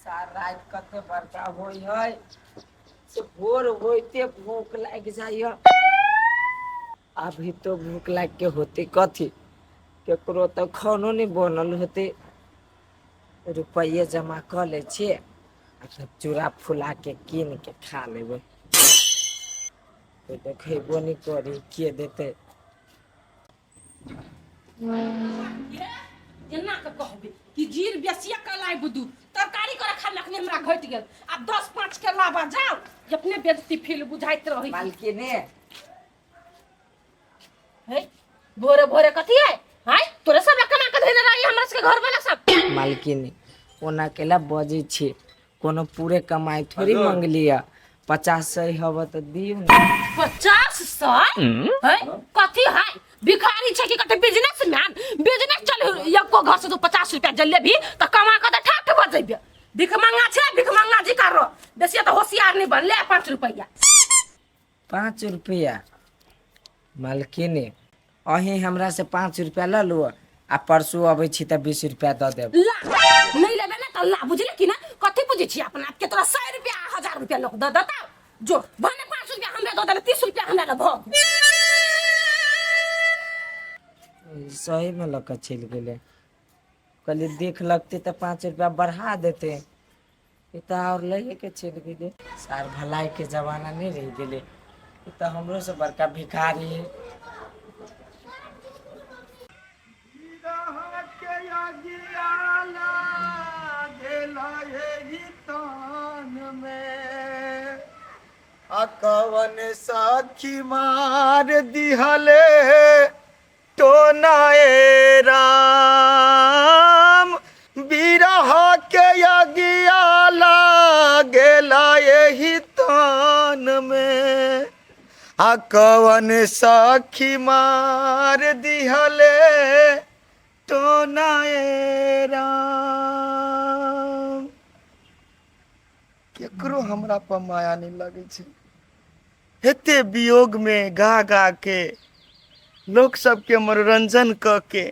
सार राति कते बड़का होइ है से भोर होइते भूख लागि जाइए। अभी तो भूख लागि के होते कथी, केकरो तऽ खानो नहि बनल होते। रुपैये जमा कऽ लै छियै आ तब चूड़ा फुला के कीन के खा लेबै। कोइ देखेबो नहि करी, के देतै? एना के कहबे कि जीर बेसिया के लाइ बुदू तरकारी करे खाली अखने हमरा घटि गेल। आब 10 5 के लाबा जाओ, अपने बेजती फील बुझाइत रही। मालकिने हे, भोरे भोरे कथी है? हाय, तोरे सब ला कमा के धइने रही हमरा सबके घर वाला सब। मालकिनी, ओना केला बजै छी? कोनो पूरे कमाई थोड़ी मंगलिया। 50 सही हब तऽ दियौ ने। 50 सौ है कथी है? भिखारी छै कि कते बिजनेस मैन? बिजनेस चल एको घर से तू 50 रुपया जल्ले भी त कमा के त ठाठ भ जइबे। भिख मंगा छै, भिख मंगा जी करो बेसी त होशियार नहीं बनले। 5 रुपया। 5 रुपया मालकिनी, अहीं हमरा से 5 रुपया लऽ लू आ परसू अबै छी तऽ 20 रुपया दऽ देब। ला, नहीं लेबे ना त ला, बुझले कि ना? कथी बुझै छी अपना आप के? तोरा 100 रुपया 1000 रुपया लोग दऽ देता। जो भने 5 रुपया हमरा दऽ देले, 30 रुपया हमरा लग भऽ गेल। सही में लऽ कऽ चलि गेलै। कहलियै देख लगतै तऽ 5 रुपया बढ़ा देतै, ई तऽ आओर लैए के चलि गेलै। सार भलाई के जमाना नहि रहि गेलै, ई तऽ हमरो से बड़का भिखारी है। आ कवन साखी मार दिहले तो नाए राम, बिरह के अगिया लागेला एही तान में। आ कवन साखी मार दिहले तो नाए राम। केकरो हमरा पर माया नहि लगै छै। एते वियोग में गा गा के लोक सबके मनोरंजन कऽ के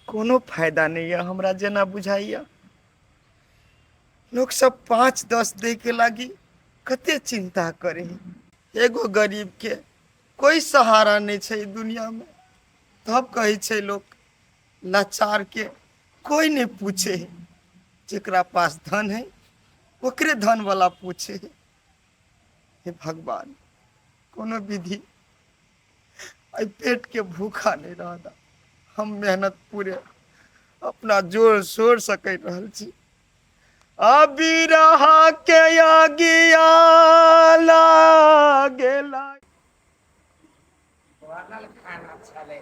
कोनो फायदा नहि यऽ हमरा जेना बुझाइया। लोक सब 5 10 दै के लागी कते चिंता करे है। एगो गरीब के कोई सहारा नहि छै दुनिया में। तब कहै छै लोक लाचार के कोई नहीं पूछे है, जेकरा पास धन है ओकरे धन वाला पूछे है। हे भगवान, कोनो विधि एहि पेट के भूखा नहीं रहता। हम मेहनत पूरे अपना जोर शोर से कर रहल छी। अभी रहा के आगिया लागेला। बनल खाना छलै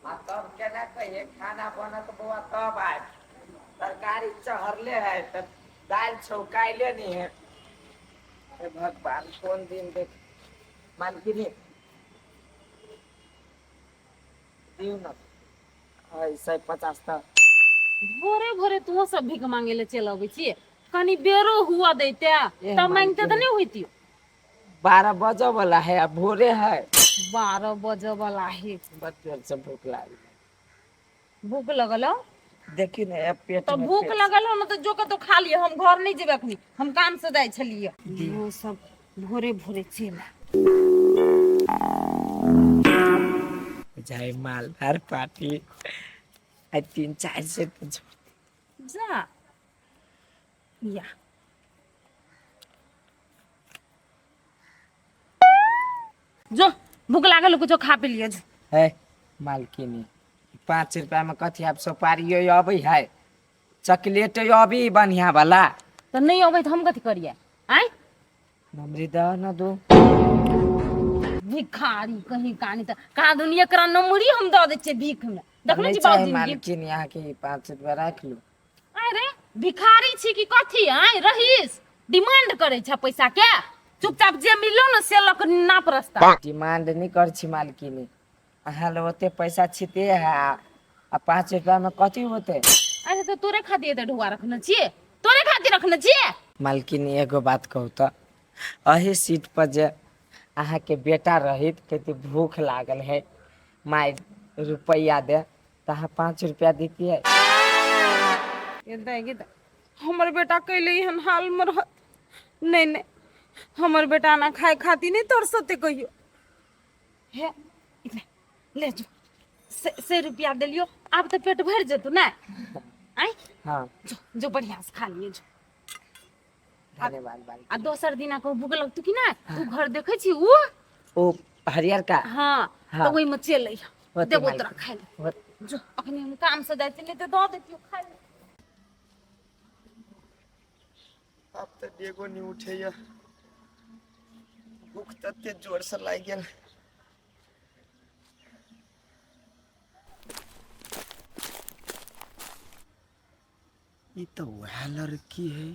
आ तब केना कहिए खाना बनत बौआ तब आयब। तरकारी चढ़ले है तऽ दालि छौकाइले नहीं है। हे भगवान, कोन दिन देख। मालकिनी, दियौ ने 150 तऽ। भोरे भोरे तू सब भीख मांगे ले चल अबै छी, कनी बेरो हुआ दैते तब मांगते तऽ नहीं होइतियो। 12 बजे वाला है आ भोरे है। 12 बजे वाला है। बड़ जोर से भूख लागल। भूख लगल हो? देखी ने ए पेट तो में भूख पेट। लगल हो ना तो जो कतौ खा लिअ, हम घर नहीं जेबै अखनी, हम काम से जाइ छलियै। वो सब भोरे भोरे चलि आयल। जाय मालदार पार्टी आइ 3-4 सौ तऽ जा या जो भूख लागल हो, कुछो खा पी लिअ जो। है मालकिनी, 5 रुपया में कथी आब सुपारियो अबै है, चॉकलेट अभी बढ़िया वाला। तऽ नहीं अबै तऽ हम कथी करियै? आँय, नमरी दह न दू। भिखारी कहीं कानी तऽ कहाँ दुनिया एकरा नमरी हम दऽ दै छियै भीख मे। देखने नहि छी चाही बाबूजी? मालकिनी, अहाँके ई 5 रुपया राखि लू। अरे भिखारी छी कि कथी? आँय रहीस, डिमांड करै छ पैसा के? चुपचाप जे मिललो ने से लऽ कऽ नाप रास्ता। डिमांड नहि करै छी मालकिनी, अहाँ लग ओते पैसा छिते है आ 5 रुपया में कथी होते? अरे तऽ तोरे खातिर एते ढुआ रखने छियै, तोरे खातिर रखने छियै। मालकिनी, एगो बात कहू तऽ एही सीट पर जे अहाँके बेटा रहित, कहती भूख लागल है माय रुपैआ दे, तऽ अहाँ 5 रुपया दितियै? ये दे, ये दे। हमर बेटा कैले एहन हालमे रहत। नहि नहि, हमर बेटा एना खाय खातिर नहि तरसते कहियो। हे ले, ले जो, से रुपया देलियो, आब तऽ पेट भरि जेतौ ने? आँय? हाँ। जो जो, बढ़िया से खा लिए जो। धन्यवाद बाल। आ दोसर दिना कहू भूख लगतौ कि नहि, ओ घर देखै छी ओ? ओ हरियर का? हाँ। हाँ। तऽ ओहिमे चलि अइहऽ। होतै देबो मालकिन। तोरा खाय लए। होत। जो, अखनी हम काम से जाइ छी, नहि तऽ दऽ देतियौ खाय लए। आब तऽ डेगो नहि उठैया, भूख तते जोर से लागि गेल। ई तऽ वएह लड़की है।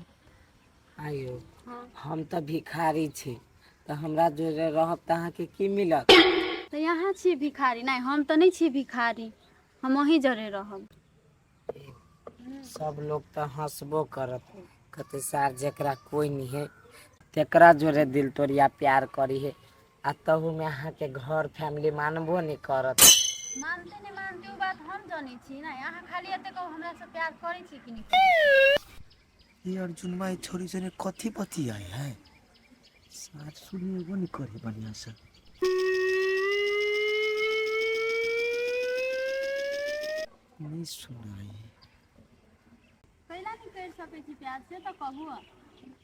आयो, हम तऽ भिखारी छी, तऽ हमरा जोरे रहब तऽ अहाँके की मिलत? तऽ यहाँ छी भिखारी? नहि, हम तऽ नहि छी भिखारी, हम अहीं जरे रहब। सब लोग तऽ हंसबो करत, कहते सार जेकरा कोई नहीं है तेकरा जोरे दिल तोड़िया प्यार करी है, आ तहू में अहाँके घर फैमिली मानबो नहीं करत। मानते नहि मानते ओ बात हम जनै छी ने, अहाँ खाली एते कहू हमरा से प्यार करै छी कि नहि? ई अर्जुनमा ई छोरी जने कथी बतियाई है? साथ सुनिएबो नहीं करे बढ़िया से। नहीं सुनाई। कैला नहि करि सकै छी प्यार से तऽ कहू,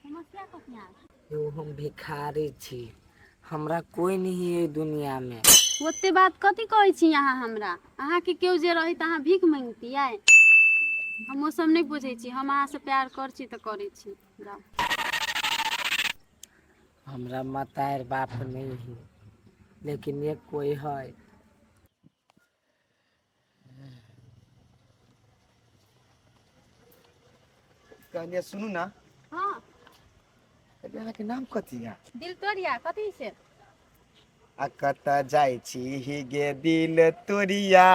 समस्या कथी अहाँके? यौ, हम भिखारी छी, हमरा कोई नहीं है दुनिया में। ओते बात कथी कहै छी अहाँ हमरा? अहाँके केओ जे रही तऽ अहाँ भीख मांगतियै? हम ओ सब नहि बुझै छी, हम अहाँसँ प्यार करै छी तऽ करै छी, जाउ। हमरा मतार बाप नहीं है, लेकिन एक कोई है। कहलियै सुनू ने। हाँ। कहलियै अहाँके नाम कथी है? दिल तोड़िया। कथी से? आ कतऽ जाइ छी ही गे दिल तोरिया,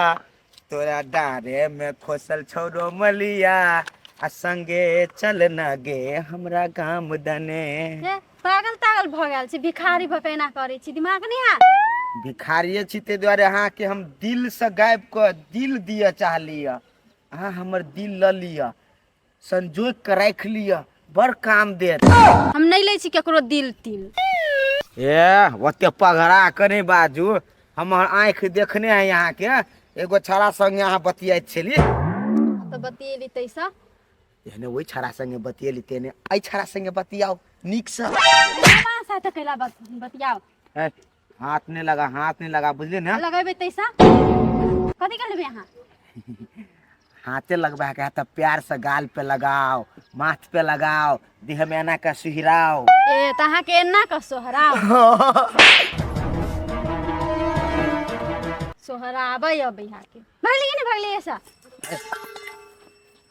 तोरा डारे में खोसल छौरो मलिया, आ संगे चल न गे हमरा गाम दने। हे, पागल तागल भऽ गेल छी? भिखारी भऽ कऽ एना करै छी? दिमाग नहि हैत? भिखारिये छी ताहि दुआरे अहाँके हम दिल से गाबि कऽ दिल दिअ चाहलियै। अहाँ हमर दिल लऽ लिअ, संजोगि कऽ राखि लिअ, बड़ काम देत। हम नहि लै छी केकरो दिल तिल। ए, ओते पगड़ा के नहि बाजू, हमर आँखि देखने है अहाँके, एगो छड़ा संगे अहाँ बतियाइत छली। तऽ बतियेली तैसँ? एहने ओहि छड़ा संगे बतियेली तेहने एहि छड़ा संगे बतियाउ नीकसँ। अहाँ साथे कैला बतियाउ? ए, हाथ नहीं लगा, हाथ नहीं लगा, बुझलिए ने? लगेबै तैसँ कथी कर लेबै अहाँ? हाथे लगबा के है तऽ प्यार से गाल पे लगाओ, माथ पे लगाओ, देह में एना के सुहिराओ। ए, तऽ अहाँके एना कऽ सोहराउ? सोहराबै अबै अहाँके। भगली कि नहि भगली ऐसा?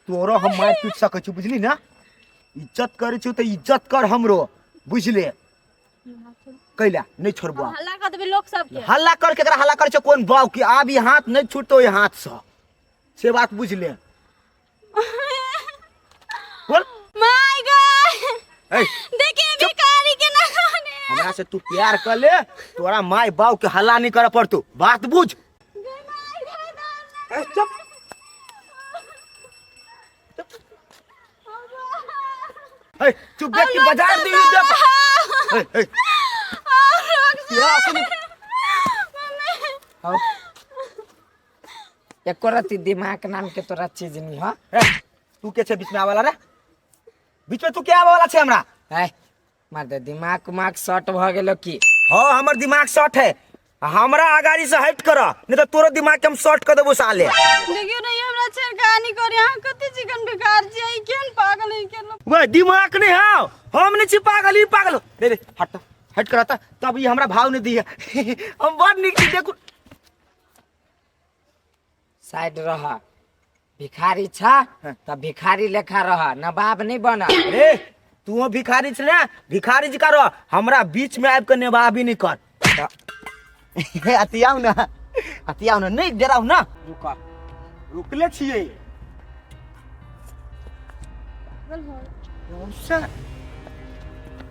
तोरो हम मारि पीट सकै छी, बुझली ने? इज्जत करै छी तऽ इज्जत कर हमरो, बुझले? कैला नहि छोड़बो? हम हल्ला कऽ देबै लोक सबके। हल्ला कर, केकरा हल्ला कर छै? कोन बाउ की आब ई हाथ नहि छूटतो ई हाथ से, से बात बुझ ले। बोल। My God, ए, देखिए भिखारी के ना हमरा से तू प्यार कर ले, तोरा माय बाप के हल्ला नहीं करे पड़तो, बात बुझ। ए, चुप। ए, चुप, देख कि बाजार दी देख। ए, ए, प्यार से नहीं- हौ, एको रत्ती दिमाग नाम के तोरा चीज नहीं हो। ए, तू के छै बीच में आवे वाला रे? बीच में तू के आवे वाला छै हमरा? है मार दे, दिमाग उमाग शॉर्ट भऽ गेलो की? हाँ, हमर दिमाग शॉर्ट है। हमरा अगाड़ी से हट कर, नहीं तो तोरो दिमाग के हम शॉर्ट कर देबो साले। देखियो नहीं, हमरा छेड़खानी करे। अहाँ कते चिकन बेकार छी, ई केहन पागल है केहन? वे दिमाग नहीं है, हम नहीं छी पागल, ई पागल हो। रे रे, हट हट कर, तब ई हमरा भाव नहीं दिया। हम बड़ नीक छी, देखू। साइड रह, भिखारी छा तऽ भिखारी लेखा रह, नवाब नहीं बन। रे, तू भिखारी छ ने, भिखारी जी का रह, हमरा बीच में आबि के नेबाबी नहीं कर। अति आउ ना, अति आउ ना, नहीं डराउ ना। रुक। रुकले छियै।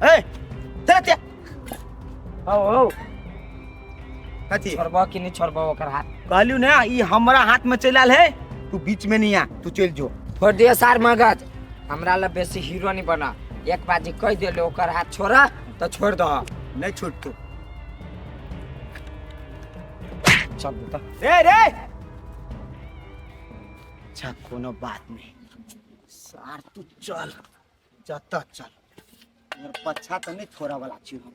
ए, चल चल। हौ हौ। कथी? छोड़बो कि नहीं छोड़बो ओकर हाथ? कहलियौ ने, ई हमरा हाथ में चलि आयल है, तू बीच में नहीं आ, तू चलि जो। छोड़ दियो सार मगज। हमरा ला बेसी हीरो नहीं बना। एक बार जे कह देले ओकर हाथ छोड़ा तो छोड़ दह। नहीं छूटतो। चल बेटा। रे रे अच्छा कोनो बात नहीं सार, तू चल जत चल, मगर पच्छा तो नहीं छोड़ा वाला छी हम।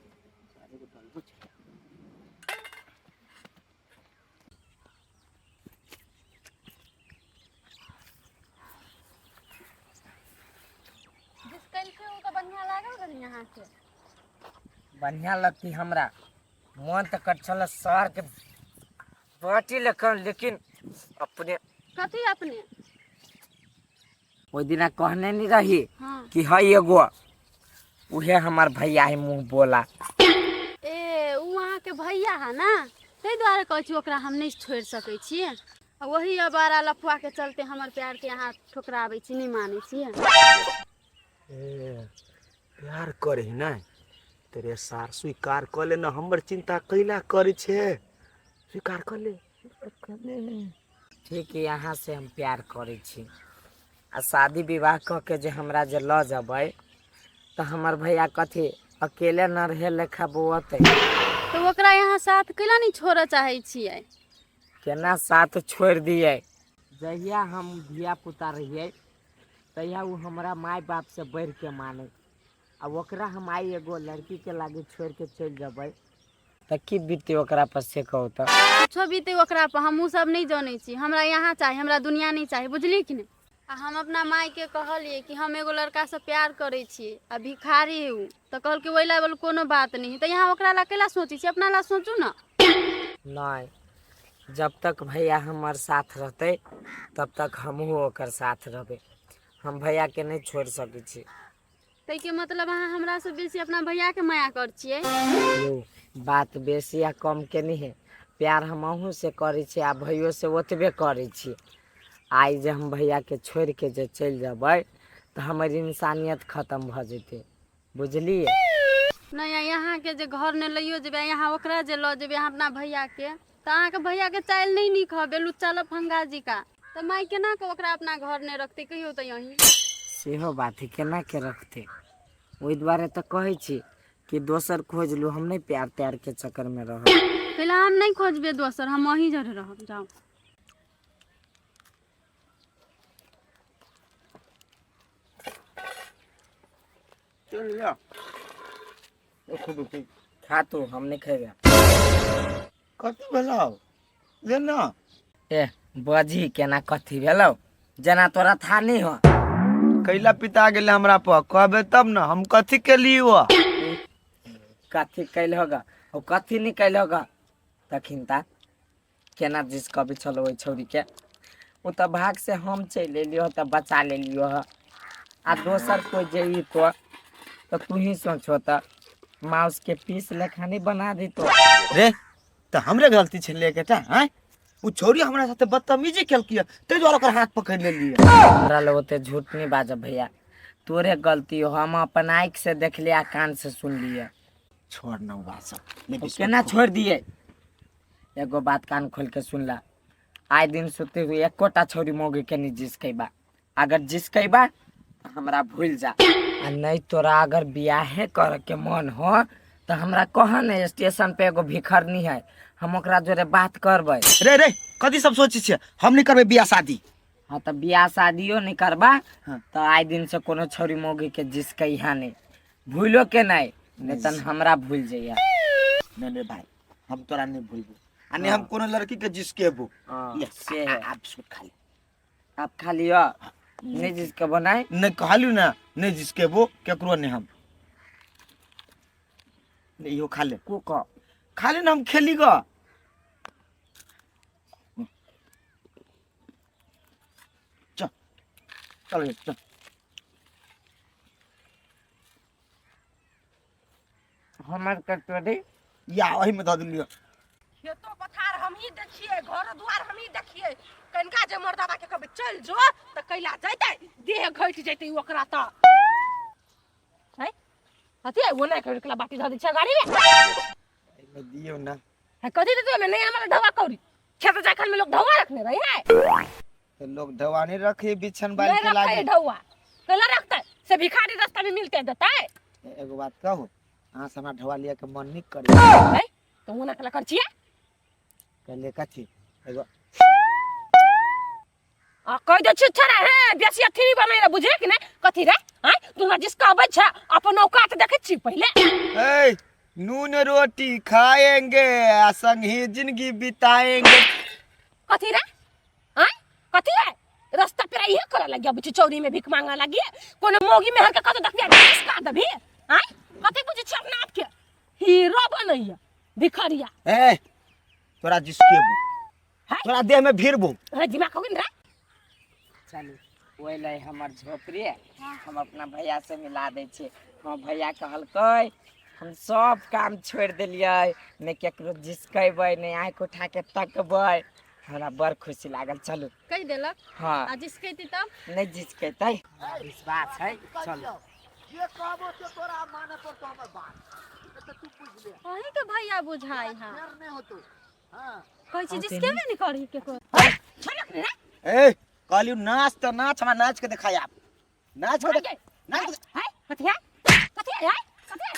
जिस कलके ओ तऽ बढ़िया लागल कनी अहाँके? बढ़िया लगती हमरा, मन तऽ कर छल सर के बाटी लेखन, लेकिन अपने कथी अपने? ओहि दिना कहने नहीं रही हाँ कि है एगो उहे हमार भैया है मुँह बोला। ए उ अहाँके भैया है ना, ताहि दुआरे कहै छी ओकरा हम नहि छोड़ि सकै छियै। आ वही अबारा लफुआ के चलते हमर प्यार के अहाँ ठुकराबै छी, नहि मानै छियै। ए, प्यार करे ना तेरे सार, स्वीकार कऽ ले ना, हमर चिंता कैला करै छे, स्वीकार कऽ ले, स्वीकार कऽ ले। ठीक है, यहाँ से हम प्यार करै छी आ शादी विवाह कऽ के जे हमरा जे लऽ जेबै तऽ हमर भैया कथी अकेले न रहे लेखा बौअतै। तऽ ओकरा यहाँ साथ कैला नहि छोड़ऽ चाहै छियै? केना साथ छोड़ि दियै? जहिया हम धिया पुता रहियै तहिया ओ हमरा माय बाप से बढ़ि के मानै, आ ओकरा हम आइ एगो लड़की के लागे छोड़ि के चलि जेबै तऽ की बीततै ओकरा पर से कहू तऽ? कुछो बीते ओकरा पर हमहूँ सब नहि जनै छी। हमरा यहाँ चाही, हमरा दुनिया नहि चाही, बुझलियै कि नहि? आ हम अपना मायके कहलियै कि हम एगो लड़कासँ प्यार करै छी आ भिखारी है उ, तऽ कहलकै ओहि ला कोनो बात नहि। तऽ यहाँ ओकरा ला कैला सोचै छी, अपना ला सोचू ना। नहीं, जब तक भैया हमर साथ रहतै तब तक हमहूँ ओकर साथ रहबै। हम भैया के नहीं छोड़ सकै छी। ताहिके मतलब अहाँ हमरासँ बेसी अपना भैयाके माया कर छियै? यौ बात बेसी या कम के नहीं है, प्यार हम अहूँ से करै छी आ भैयो से ओतबे करै छी। आइ जे हम भैया के छोड़ के जे चलि जेबै तऽ हमर इंसानियत खत्म भऽ जेतै, बुझलियै? नहि, अहाँके जे घर नहि लैयो जेबै, यहाँ ओकरा जे लऽ जेबै अहाँ अपना भैयाके, तऽ अहाँके भैयाके चालि नहि नीक हबे, लुच्चा लफंगा जी का, तऽ माय केना कऽ ओकरा अपना घर नहि रखतै कहियो तऽ यहीं? सेहो बात है, केना के रखतै? ओहि दुआरे तऽ कहै छी कि दोसर खोज लू, हम नहि प्यार त्यार के चक्कर में रहब। पहिले हम नहि खोजबै दोसर, हम अहीं जरे रहब, जाउ। चल जा। खा तू, हम नहीं खेबे। कथी भेलौ? ले ना। ए बजी केना कथी भेलौ, जेना तोरा था नहीं हो। कैला पिता गेलै हमरा पर, कहबे तब ना हम कथी केलियो। कथी कैल होगा ओ कथी नहीं कैल होगा तखिन ता केना जिस कभी छलो ओहि छौरी के, ओ तऽ भाग से हम चलि एलियो तऽ बचा लेलियो ह। आ दोसर कोइ जे ई तो तऽ तू ही सोचो तऽ माउस के पीस लेखा नहीं बना देतो। रे तऽ हमरे गलती छलै एकेटा, आँय? उ छौरी हमरा साथे बदतमीजी केलकै ताहि दुआरे ओकर हाथ पकड़ि लेलियै। हमरा लग ओते झूठ नहीं बाजब भैया, तोरे गलती हो, हम अपन आँखि से देखलियै आ कान से सुनलियै। छोड़ न उ बात सब, ले ओ बिस्कुट केना खो। छोड़ दिए? एगो बात कान खोल के सुन ला, आइ दिन सुते हुए एकोटा छौरी मौगी के नहीं जिसकेबा, अगर जिसकेबा हमरा भूल जा, आ नहीं तोरा अगर बियाहे करे के मन हो तो हमरा कह ने, स्टेशन पे एगो भिखरनी है, हम ओकरा जोरे बात करबै। रे रे कथी सब सोचै छियै? हम नहीं करबै बियाह शादी। हाँ तऽ बियाह शादियो नहीं करबा हाँ। तऽ आइ दिन से कोनो छौरी मौगी के जिसके यहाँ नहीं, भूलो के नहीं, नहीं तन हमरा भूल जइया। नहीं नहीं भाई, हम तोरा नहीं भूलबो आ नहीं हम कोनो लड़की के जिसकेबो। हाँ, ले, से है। आप बिस्कुट खा ले। आप खा लियो, नहीं जिसके बनाए नहीं कहलू ना, नहीं जिसकेबो केकरो नहीं हम। नहीं, इहो खा ले। को खा ले ना, हम खेली ग। चल चल चल। हमर कटोरी या ओही में धऽ देलियो। खेतो पथार हमही देखिए, घर दुआर हमही देखिए, कनिका जे मर्दाबा के कहबै चल जो तऽ कैला जैतै, देह घटि जैतै ओकरा तऽ। है अथी ओ नहि करि बाटी धऽ दै छै गाड़ी में। एहिमे दियौ ना। है कथी देतै ओहिमे? नहीं हमरा ढौआ कौड़ी, खेत जाय खान में लोग ढौआ रखने रही है। तऽ लोग ढौआ नहीं रखे बिछन बाल नहीं के रखे लागे। ढौआ, कैला रखतै से भिखारी रास्ता में मिलते देतै। एगो बात कहू, अहाँ से हमरा ढोआ लिअ के मन नहि करे। है तो ओना कैला कर छियै? कहलियै कथी एगो आ कह दे छी छोरा, हे बेसी अथी नहीं बनै रे, बुझे कि नहीं कथी रे? आय तू हमरा जिसका अबै छै अपन औकात देखै छी पहिले। ए नून रोटी खाएंगे आ संग ही जिंदगी बिताएंगे। कथी रे? आय कथी है रास्ता पे इहे करे लगिया बुझी, चौरी में भीख मांगे लगी, कोनो मौगी में हर के कतो देखबिया जिसका दबी। आय कथी बुझी छी अपना आप के हीरो बनैया भिखरिया। ए तोरा जिसकेबू है? तोरा देह में भीड़बू। अरे दिमाग हो गेल रे। चलू ओहि लए हमर झोपड़ी, हम अपना भैया से मिला दै छियै। हमर भैया कहलकै हम सब काम छोड़ि देलियै, नहि केकरो झिसकेबै, नहि आँखि उठा के तकबै। हमरा बड़ खुशी लागल। चलू। कहि देलक? हँ। आ जिसकेती तब? नहि झिसकेतै, विश्वास है। चलू। जे कहबो से तोरा माने पड़तो हमर बात, तऽ तू बुझि ले। अहीं के भैया बुझाई। हाँ। फेर नहि होतो। हाँ। कहै छी जिसकेबे नहि करही केकरो। छोड़क रे। ए कहलियौ नाच तऽ नाच, हमरा नाच के देखाय आब, नाच के देख, नाच के है कथी है कथी है कथी है?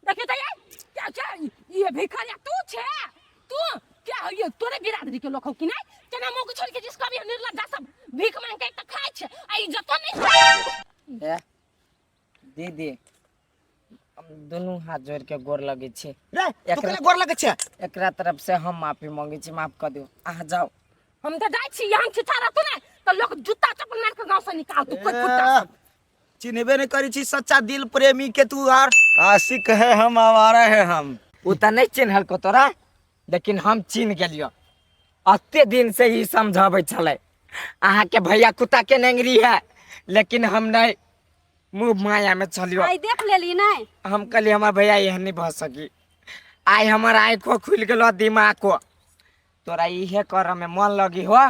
देखियो तऽ ये क्या क्या ये भिखारिया तू छे? तू क्या हो ये तोरे बिरादरी के लोग हो कि नहीं? केना मौके छोड़ के जिसका भी निर्लज्जा सब भीख मांग के त खाय छे आ इज्जतो नहीं। ए दीदी, हम दुनू हाथ जोड़ के गोर लगै छी। रे तू केना गोर लगै छै? एकरा तरफ से हम माफी मांगे छी, माफ कर दियौ। अहाँ जाउ। हम तऽ जाइ छी, यहाँ छिछा रहतौ ने तऽ लोग जूता चप्पल मार के गांव से निकाल तू कोई कुत्ता सब। चिन्हबे नहीं करी छी सच्चा दिल प्रेमी के तू यार। आशिक है हम, आवारा है हम। ओ तऽ नहि चिन्हलको तोरा, लेकिन हम चिन्ह गेलियो। अते दिन से ई समझाबै छलै अहाँके भैया कुत्ता के नेंगरी है, लेकिन हम नहीं मुँह माया में छलियो। आइ देख लेली नहीं? हम कहलिए हमर भैया एहन नहीं भऽ सकी। आइ हमर आँखो खुलि गेलो, दिमागो। तोरा इहे करऽ में मन लगी हो?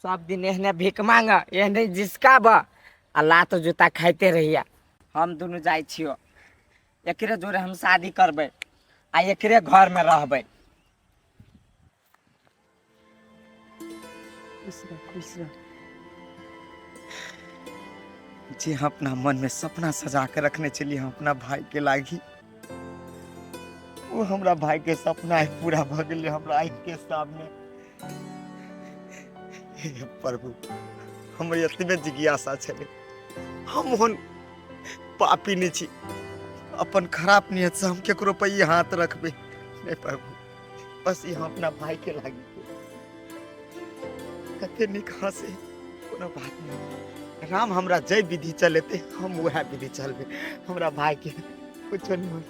सब दिन एहने भीख मांग, एहने जिसकाब आ लात जूता खाइते रहिया। हम दुनू जाइ छियो, एकरे जोरे हम शादी करबै आ एकरे घर में रहबै। खुश रह, खुश रह। जे हम अपना मन में सपना सजा के रखने छलियै हम अपना भाई के लागी, वो हमरा भाई के सपना आइ पूरा भऽ गेलै हमरा आँखि के सामने। हे प्रभु, हमर एतबे जिज्ञासा छलै। हम ओहन पापी नहि छी, अपन खराब नियत से हम केकरो पर ई हाथ रखबै नहि प्रभु। बस ई हम अपना भाई के लागी। कते नीक हंसे। कोनो बात नहीं, राम हमरा जय विधि चलेते हम वह विधि चलबे। हमरा भाई के कुछो नहीं होई।